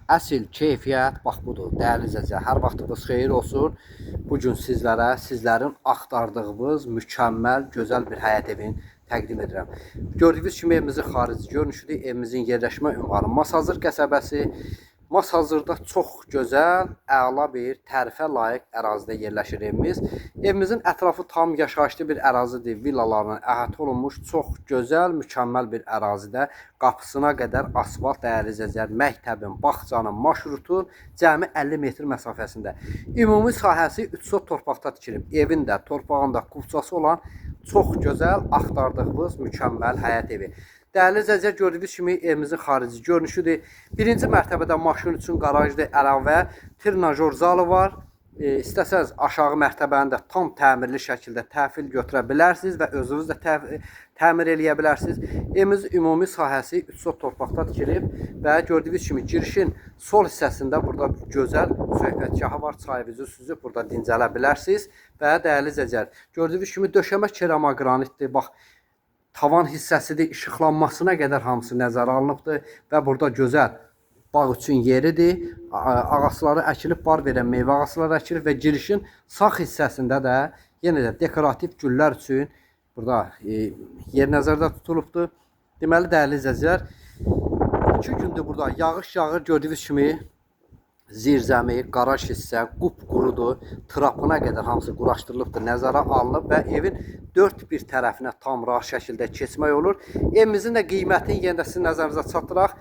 Əsl keyfiyyət bax budur. Dəyərli izləyicilər, hər vaxtınız xeyir olsun. Bu gün sizlərə sizlərin axtardığınız mükəmməl, gözəl bir həyət evini təqdim edirəm. Gördüyünüz kimi evimizin xarici görünüşüdür. Evimizin yerləşmə ünvanı Masazır qəsəbəsi. Masazırda çox gözəl, əla bir tərifə layiq ərazidə yerləşir evimiz. Evimizin ətrafı tam yaşayışlı bir ərazidir. Villalarla əhatə olunmuş çox gözəl, mükəmməl bir ərazidə qapısına qədər asfalt, dəyərli izləyicilər, məktəbin, bağçanın, marşrutun cəmi 50 metr məsafəsində. Ümumi sahəsi 3 sot torpaqda tikilib. Evin də, torpağın da kupçası olan çox gözəl, axtardığımız mükəmməl həyət evi. Dəyərli izləyicilər, gördüyünüz kimi evimizin xarici görünüşüdür. Birinci mərtəbədə maşın üçün qarajdır, əlavə trenajor zalı var. İstəsəniz aşağı mərtəbəni də tam təmirli şəkildə təhvil götürə bilərsiniz və özünüz də təmir eləyə bilərsiniz. Evimizin ümumi sahəsi 3 sot torpaqda tikilib və gördüyünüz kimi girişin sol hissəsində burada gözəl söhbətgahı var. Çayınızı süzüb burada dincələ bilərsiniz və dəyərli izləyicilər, gördüyünüz kimi döşəmə keramaqranitdir. Bax, tavan hissəsidir, işıqlanmasına qədər hamısı nəzərə alınıbdır və burada gözəl bağ üçün yeridir. Ağacları əkilib, bar verən meyvə ağacları əkilib və girişin sağ hissəsində də yenə də dekorativ güllər üçün burada yer nəzərdə tutulubdur. Deməli, dəyərli izləyicilər, 2 gündür burada yağış yağır, gördüyünüz kimi zirzəmi, qaraj hissə qupqurudur. Trapına qədər hamısı quraşdırılıbdır, nəzərə alınıb və evin dörd bir tərəfinə tam rahat şəkildə keçmək olur. Evimizin də qiymətini yenə də sizin nəzərinizə çatdıraq.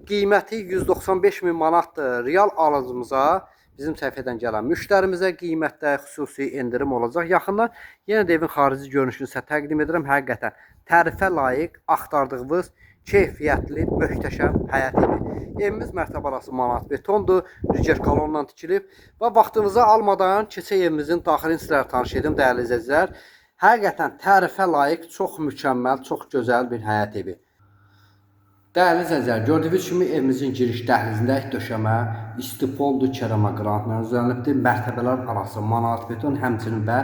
Qiyməti 195 min manatdır. Real alıcımıza, bizim səhifədən gələn müştərimizə qiymətdə xüsusi endirim olacaq. Yaxından yenə də evin xarici görünüşünü sizə təqdim edirəm. Həqiqətən tərifə layiq, axtardığınız keyfiyyətli, möhtəşəm həyət evi. Evimiz mərtəbə arası manat betondur, riger kolonla tikilib və vaxtınızı almadan keçək evimizin daxilini sizlərə tanış edim, dəyərli izləyicilər. Həqiqətən tərifə layiq, çox mükəmməl, çox gözəl bir həyət evi. Dəyərli izləyicilər, gördüyünüz kimi evimizin giriş dəhlizində döşəmə istipoldur, keramaqranitlə düzənlibdir. Mərtəbələr arası manat beton, həmçinin və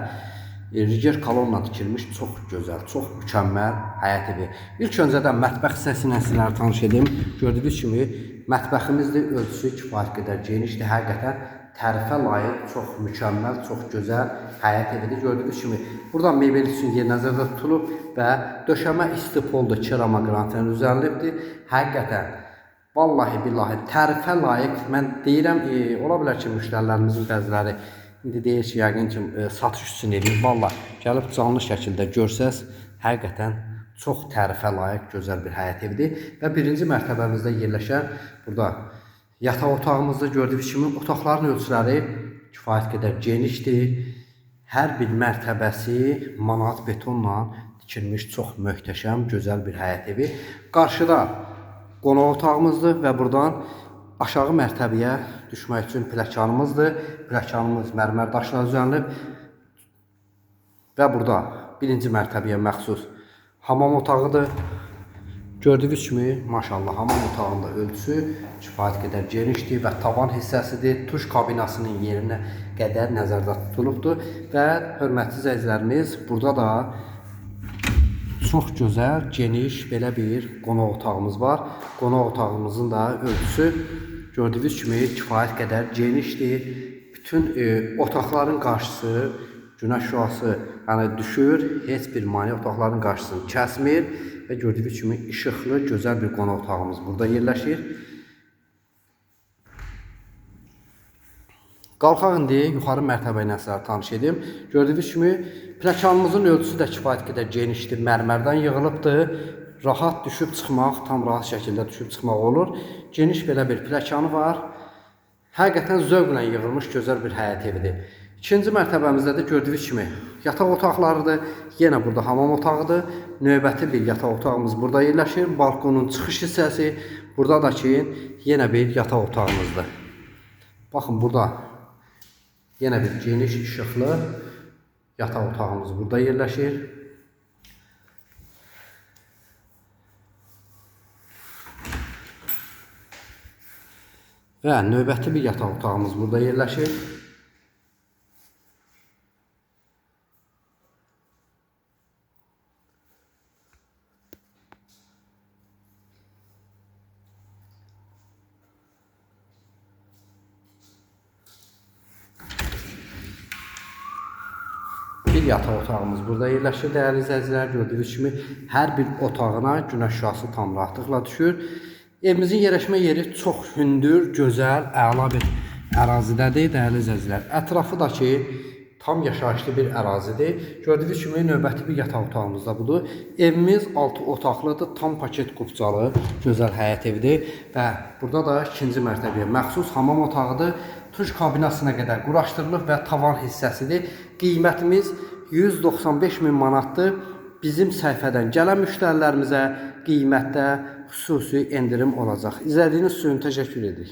riger kolonla tikilmiş çox gözəl, çox mükəmməl həyət evi. İlk öncədən mətbəx hissəsi ilə sizlərə tanış edim. Gördüyünüz kimi mətbəximizdir, ölçüsü kifayət qədər genişdir. Həqiqətən tərifə layiq, çox mükəmməl, çox gözəl həyət evidir. Gördüyünüz kimi buradan mebel üçün yer nəzərdə tutulub və döşəmə istipoldur, keramaqranitlə düzənlibdir. Həqiqətən vallahi billahi tərifə layiq. Mən deyirəm, ola bilər ki, müştərilərimizin bəziləri indi deyir ki, yəqin ki, satış üçün eləyir. Vallahi gəlib canlı şəkildə görsəz, həqiqətən çox tərifə layiq, gözəl bir həyət evidir. Və birinci mərtəbəmizdə yerləşən burada yataq otağımızda gördüyünüz kimi otaqların ölçüləri kifayət qədər genişdir. Hər bir mərtəbəsi manat betonla tikilmiş çox möhtəşəm, gözəl bir həyət evi. Qarşıda qonaq otağımızdır və buradan aşağı mərtəbəyə düşmək üçün pilləkənimizdir. Pilləkənimiz mərmər daşla düzənlib və burada birinci mərtəbəyə məxsus hamam otağıdır. Gördüyünüz kimi, maşallah, hamam otağında ölçüsü kifayət qədər genişdir və tavan hissəsidir. Tuş kabinasının yerinə qədər nəzərdə tutulubdur və hörmətli izləyicilərimiz, burada da çox gözəl, geniş belə bir qonaq otağımız var. Qonaq otağımızın da ölçüsü gördüyünüz kimi kifayət qədər genişdir. Bütün otaqların qarşısı günəş şüası, yəni düşür, heç bir mane otaqların qarşısını kəsmir və gördüyünüz kimi işıqlı, gözəl bir qonaq otağımız burada yerləşir. Qalxaq indi yuxarı mərtəbə ilə sizlərə tanış edim. Gördüyünüz kimi pilləkənimizin ölçüsü də kifayət qədər genişdir, mərmərdən yığılıbdır. Rahat düşüb çıxmaq, tam rahat şəkildə düşüb çıxmaq olur. Geniş belə bir pilləkəni var. Həqiqətən zövqlə yığılmış gözəl bir həyət evidir. İkinci mərtəbəmizdə də gördüyünüz kimi yataq otaqlarıdır. Yenə burada hamam otağıdır. Növbəti bir yataq otağımız burada yerləşir. Balkonun çıxış hissəsi. Burada da ki, yenə bir yataq otağımızdır. Baxın, burada yenə bir geniş işıqlı yataq otağımız burada yerləşir. Və növbəti bir yataq otağımız burada yerləşir. bir yataq otağımız burada yerləşir dəyərli izləyicilər. Gördüyünüz kimi hər bir otağına günəş şüası tam rahatlıqla düşür. Evimizin yerləşmə yeri çox hündür, gözəl, əla bir ərazidədir dəyərli izləyicilər. Ətrafı da ki tam yaşayışlı bir ərazidir. Gördüyünüz kimi növbəti bir yataq otağımız da budur. Evimiz 6 otaqlıdır, tam paket kupçalı, gözəl həyət evidir və burada da ikinci mərtəbəyə məxsus hamam otağıdır. Tuş kabinasına qədər quraşdırılıb və tavan hissəsidir. Qiymətimiz 195 min manatdır. Bizim səhifədən gələn müştərilərimizə qiymətdə xüsusi endirim olacaq. İzlədiyiniz üçün təşəkkür edirik.